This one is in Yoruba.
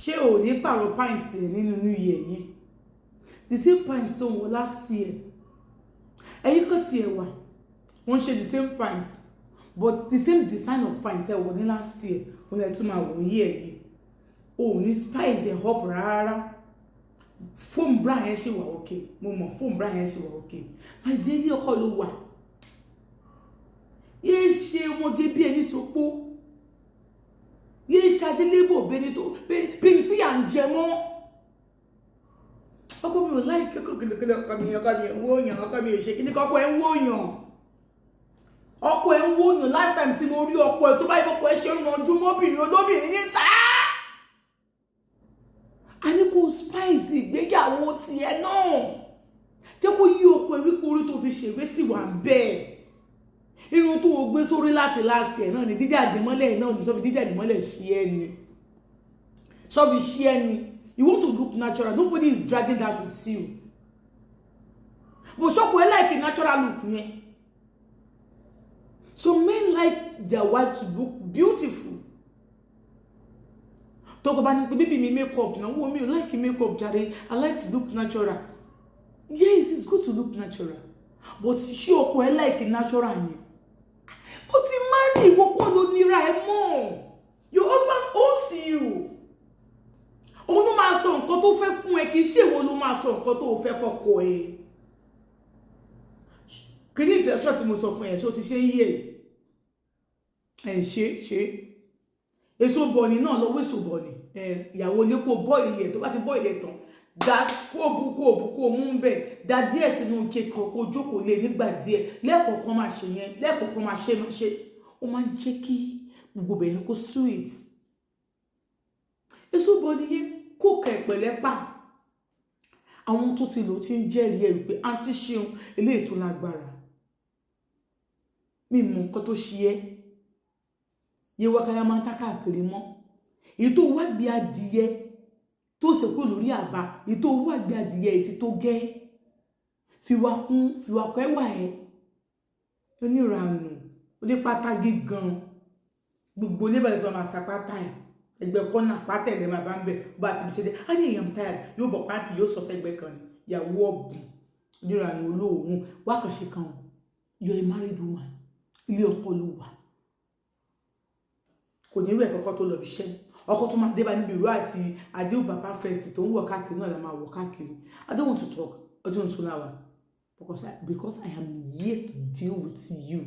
Ṣé o ò ní pààrọ̀ pant ẹ̀ nínú new year yìí? The same pant tó ń wọ last year, ẹ̀yin kan tiẹ̀ wà, wọ́n ṣe the same pant, but the same design of pant ẹ̀ wọ̀ ní last year, òun ẹ̀ tún máa wọ̀ yí ẹ̀ yìí. O ò ní spice ẹ̀ up rárá. Foam bra yẹn ṣì wà okay. Mo mọ̀, foam bra yẹn ṣì wà okay. My dear, ilé ọkọ ló wà. Yéé ṣe ọmọge bí ẹni sopó, yéé ṣadélébò bẹni tó bí tí à ń jẹ mọ́. Ọkọ mi ò láì kẹ́kọ̀ọ́ kìlọ̀kìlọ̀. Ọkọ mi, ọkọ mi ń wóyàn, ọkọ mi ò ṣe kíní kọ́kọ́ ẹ̀ ń wóyàn, ọkọ ẹ̀ ń wóyàn. Last time tí mo rí ọkọ ẹ̀ tó bá yẹ kọ́kọ́ ẹ̀ ṣe ń ranjú mọ́bìnrin olóbìnrin níta, a ní kó spice ìgbéyàwó tiẹ̀ náà. Jẹ́ kó yí ọkọ ẹ̀ wípé orí tó fi ṣèwé sí wà bẹ́ẹ̀. Irun tó o gbé sórí láti last year náà ni dídí àdìmọ́lẹ̀ náà ni. Sọ fi dídí àdìmọ́lẹ̀ ṣí ẹ ni, sọ fi ṣí ẹ ni. You want to look natural. Nobody is dragging that with you, but ṣọ́kù ẹ like a natural look yẹn. Some men like their wife to look beautiful. Tọkọ bá ní pé, "Baby mi, make up náà." "Wo, mi ò like make up jàre. I like to look natural." Yes, it's good to look natural, but ṣé ọkọ ẹ like natural yẹn? Ó ti marry, ìwọ kọ́ ló nira ẹ mọ́. Your husband owns you. Òun ló máa sọ nǹkan tó fẹ́ fún ẹ, kì í ṣe ìwọ ló máa sọ nǹkan tó fẹ́ fọkọ ẹ. Kí ní infection tí mo sọ fún ẹ, ṣé o ti ṣe ń yé ẹ? Ṣe ṣe èso bọ̀ọ̀nì náà lọ́wọ́, èso bọ̀ọ̀nì ẹ, ìyàwó ilé, kó boil ẹ̀. Tó bá ti boil ẹ̀ tán, da kó bu, kó bu, kó mú ń bẹ̀, da díẹ̀ sínú ike kan, kó jókòó lé nígbà díẹ̀. Lẹ́ẹ̀kọ̀ọ̀kan máa ṣe yẹn, lẹ́ẹ̀kọ̀ọ̀kan máa ṣe, máa ṣe. Ó máa ń jẹ́ kí gbogbo bẹ̀yẹn kó sweet. Èso bọ̀ọ̀nì yẹn kó kẹ̀ pẹ̀lẹ́ pa. Àwọn tó ti lò ti ń jẹ́rìí ẹ̀ wípé, "Àǹtí ṣeun, eléyìí tó lágbára." Mi mọ nǹkan tó ṣe ẹ́ yé wákàyà máa ń tá káàkiri mọ́. Èyí tó wá gbé adìyẹ tó ṣèkú lórí àbá, èyí tó wá gbé adìyẹ, èyí tó gẹ́, fìwà kún, fìwà kọ́ ẹwà ẹ̀. Oníranù, onípátá gígan, gbogbo oníbàdàn tó máa sapátá ẹ̀, ẹgbẹ́ kọ́nà pátá ẹ̀ lẹ́ máa bá ń bẹ̀. Bá a ti fi ṣe dé, á ní èèyàn tired, yóò bọ̀ pátì, yóò sọ sẹ́gbẹ́ kan ní. Ìyàwó ọ̀bùn, oníranù, olóòórùn, wákànṣe kan. You are a married woman, ilé ọkọ ló wà. Kò ní wẹ̀ kọ́kọ́ tó lọ bí iṣẹ́. Ọkọ tó máa dé bá níbi ìró àti àdéhùn bàbá first tó ń wọ̀ káàkiri náà la máa wọ̀ káàkiri. I don't want to talk, I don't want to now, because I am here to deal with you.